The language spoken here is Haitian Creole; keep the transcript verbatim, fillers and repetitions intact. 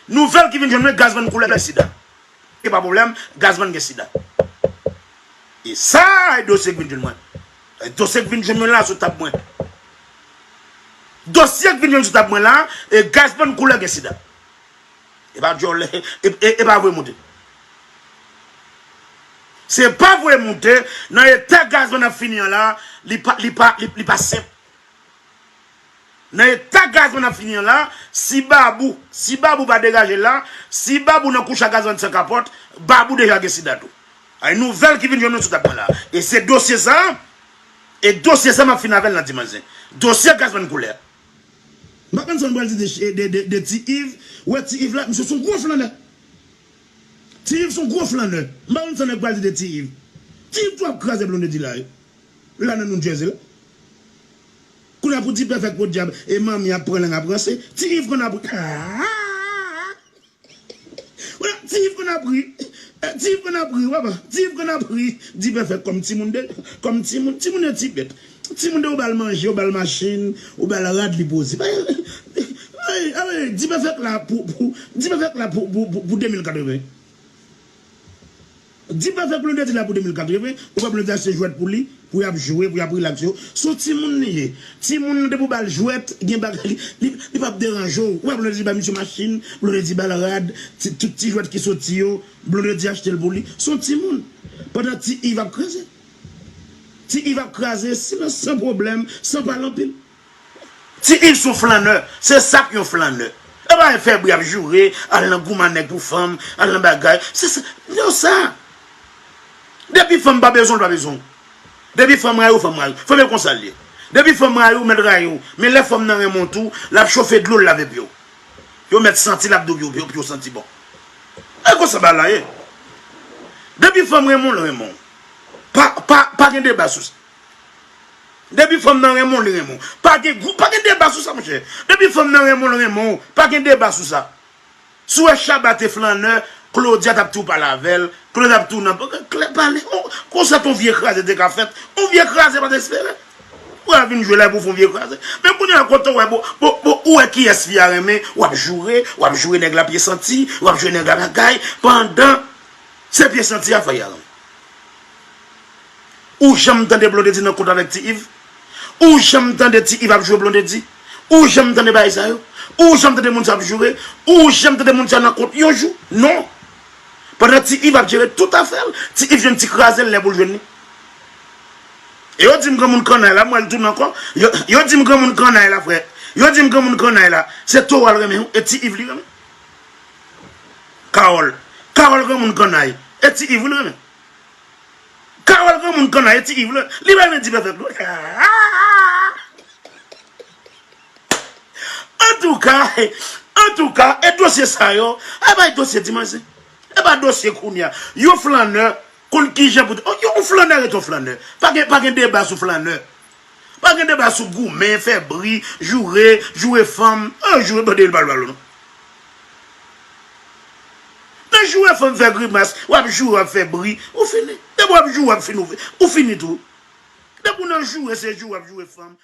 Nouvèl ki vin jwenn mwen, Gazzman Couleur gen sida. E pa pwoblèm, Gazzman gen sida. E sa, e dosye ki vin jwenn mwen. E dosye ki vin jwenn mwen la sou tab mwen. Dosye ki vin jwenn sou tab mwen la, e Gazzman Couleur gen sida. E pa djòl, e, e, e pa voye moute. Se pa voye moute, nan eta Gazzman ap fini an la, li pa, li pa, li, li pa senp. Nan eta Gazzman ap fini an la, si Babou, si Babou pa degaje la, si Babou nan kouch a Gazzman san kapòt, Babou deja gen sida tou. Ay nouvèl ki vin jwenn nou sou tab mwen la. E se dosye sa, e dosye sa m ap fin avè l nan dimanch. Dosye Gazzman Couleur. M pa konn sa m pral di de, de, de, de Ti Iv. Ou wè Ti Iv la, misye se yon gwo flannè. Ti Iv se yon gwo flannè. M pa konn sa nèg pral di de Ti Iv. Ti Iv tou ap kraze Blondedy la wi. La nan New Jersey la. Kounye a pou Dipèfèk podyab e manmi ap pran lang ap ranse. Ti Iv konn ap ri. Ti Iv konn ap ri. Eh, Ti Iv konn ap ri, papa. Ti Iv konn ap ri. Dipèfèk kòm timoun de, kòm timoun, timoun de ti bèt. Timoun de ou ba l manje, ou ba l machin, ou ba l rad li poze. Ay, ay, Dipèfèk la pou, pou, Dipèfèk la pou, pou, pou, pou de mil katreven. Dipèfèk Blondedy la pou de mil katreven, ou wè Blondedy achte jwèt pou li, pou y ap jwe, pou y ap rilaks yo. Se yon timoun li ye. Timoun nan depi w ba l jwèt, gen bagay, li, li, li p ap deranje w. Ou wè Blondedy ba misye machin, Blondedy ba l rad, ti, tout ti jwèt ki soti yo, Blondedy achte l pou li. Se yon timoun. Pandan Ti Iv ap kraze. Ti Iv ap kraze, silans san pwoblèm, san pale anpil. Ti Iv se yon flannè, se sa k yon flannè. E pa fè bri ap joure, al nan goumen nèg pou fanm, al nan bagay. Se sa, yo sa. Depi fanm pa bezwen w, l pa bezwen w. Depi fanm rayi w, fanm rayi w. Fanm e konsa l ye. Depi fanm rayi w, mèt rayi w. Men lè fanm nan renmen w tou, l ap chofe dlo, l lave pye w. Yo mèt santi l ap di w pye w, pye w santi bon. E konsa bagay la ye. Depi fanm renmen w, l renmen w. Pa, pa, pa gen deba sou sa. Depi fanm nan renmen w, li renmen w. Pa gen gou, pa gen deba sou sa, monchè. Depi fanm nan renmen w, l renmen w. Pa gen deba sou sa. Si w wè Shabba te flannè, Claudia t ap tou pale avè l. Claudia t ap tou nan, klè pale. On, konsa ton vye kraze te ka fèt. On vye kraze pa t espere. Ou a vin jwe la pou fon vye kraze. Men kounye a kote w wè, bon, bon, bon, ou wè kiyès fi a renmen, w ap joure, w ap joure nèg la pye santi, w ap joure nèg la bagay, pandan se pye santi a fè y a renmen. Ou janm tande Blondedy nan kont avèk Ti Iv? Ou janm tande Ti Iv ap joure Blondedy? Ou janm tande bagay sa yo? Ou janm tande moun sa ap joure? Ou janm tande moun sa nan kont yon jou? Non. Pandan Ti Iv ap jere tout afè l, Ti Iv jwenn ti kraze l lè pou l jwenn li. E yo di m granmoun kannay la, m wè l tounen ankò. Yo, yo di m granmoun kannay la, frè. Yo di m granmoun kannay la, se towo a l renmen, wi, e Ti Iv li renmen. Carole. Carole granmoun kannay, e Ti Iv wi l renmen. Carole granmoun kannay, e Ti Iv li, li pa renmen Dipèfèk non. Antouka, antouka, e dosye sa yo, e pa dosye dimanch, e pa dosye kounye a. Yon flannè, konn kijan pou, yon flannè ret yon flannè. Pa gen, pa gen deba sou flannè. Pa gen deba sou goumen, fè bri, joure, joure fanm. Oh, joure bande l pa l pa l non. Nan joure fanm fè grimas, w ap joure, w ap fè bri, ou fini. Depi w ap joure, w ap fini, ou fi-, ou fini tou. Depi w nan joure, se joure, w ap joure fanm.